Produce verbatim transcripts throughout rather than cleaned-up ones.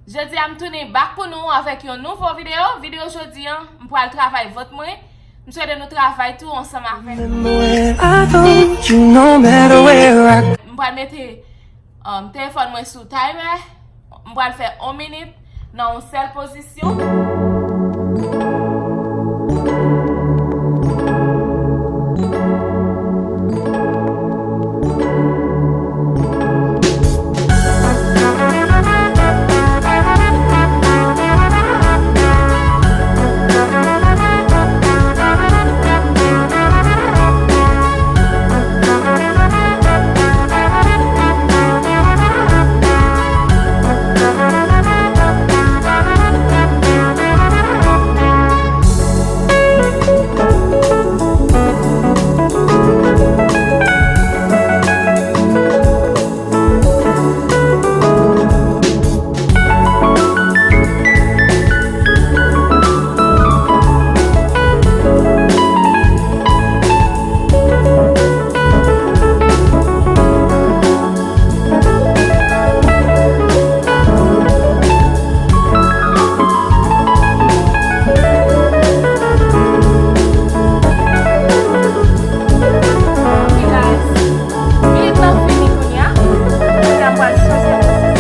Jodi a m tounen back pou nou avèk yon nouvo videyo. Videyo jodi an, m pral travay vant mwen. M swete nou travay tou ansanm avèk mwen. Remember when I told you no matter where I M pral mete, um, telefòn mwen sou timer. M pral fè yon minit nan yon sèl pozisyon. Minit lan fini kounye a. Kounye a, m pral chanje pozisyon.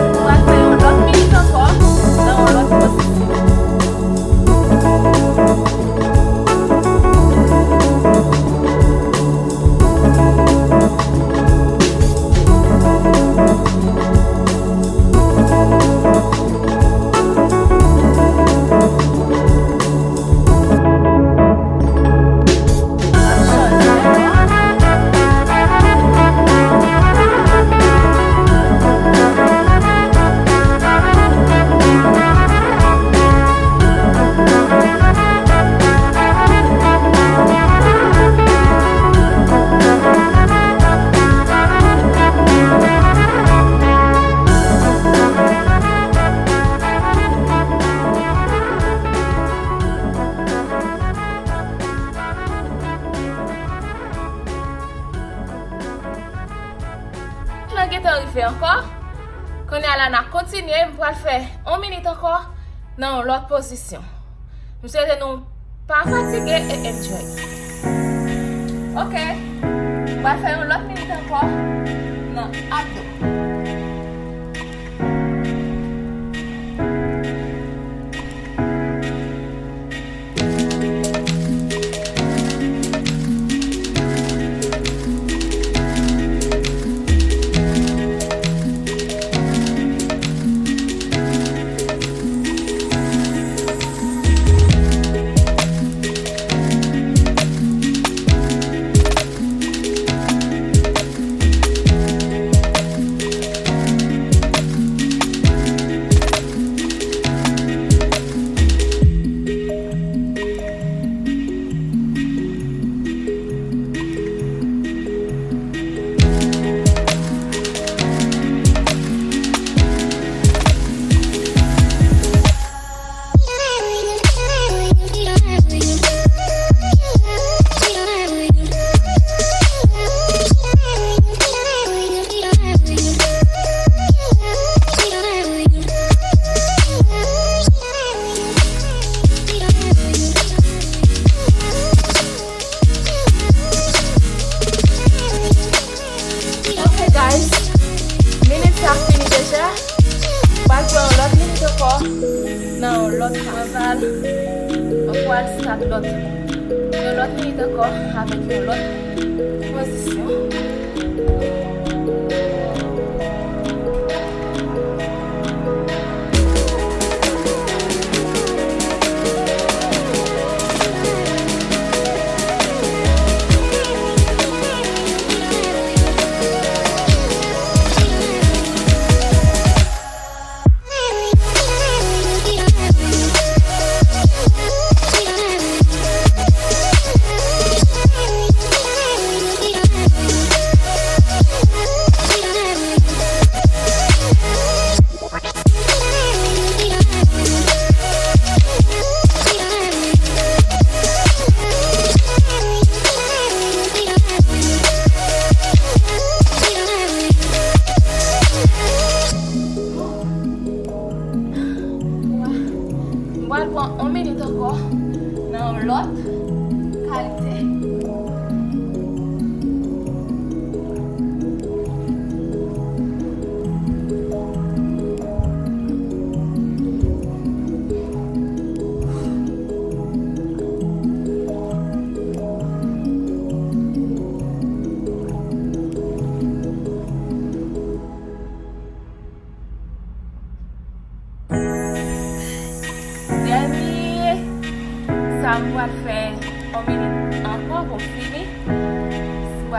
M pral fè yon lòt minit ankò nan yon lòt pozisyon. Nan gentan rive ankò. Kounye a la, n a kontinye. M pral fè yon minit ankò nan yon lòt pozisyon. M swete nou pa fatige e enjoy. Ok. M pral fè yon lòt minit ankò nan abdo. Ok, guys. Minit sa fini deja. Pral pran yon lòt minit ankò. Nan yon lòt travay. Mwen pral start lòt. Yon lòt minit ankò avèk yon lòt pozisyon.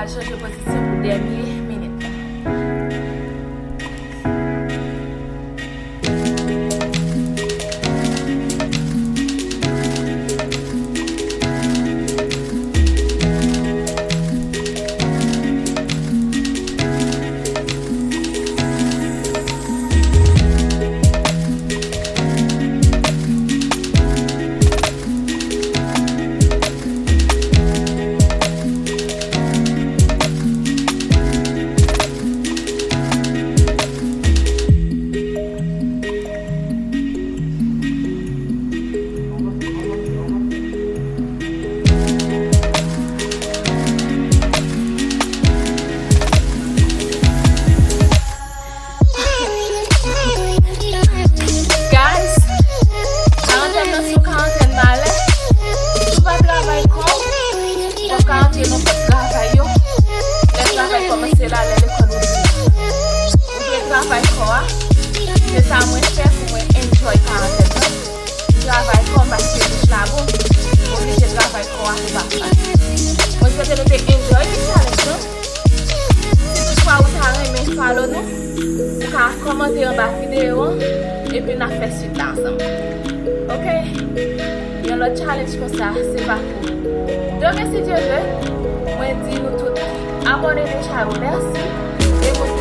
Chanje pozisyon pou dènye minit la. Guys, karantèn nan se yon karantèn malè. Si w pa travay kò w, w ap ka antre nan kòb travay yo. Lè travay kòmanse la, lè lekòl ouvri. Ou dwe travay kò a. Se sa mwen fè pou mwen enjoy karantèn nan. M travay kò m paske bouch la bon. M oblije travay kò a pou pa fas. Mwen swete nou te enjoy ti challenge lan. Si toutfwa ou ta renmen follow nou, ou ka kòmante anba videyo an, epi n ap fè swit la ansanm. Oke? Yon lòt challenge konsa, se pa pou demen, si Dye vle. Mwen di nou tout ki abòne deja yo, mèsi. E mwen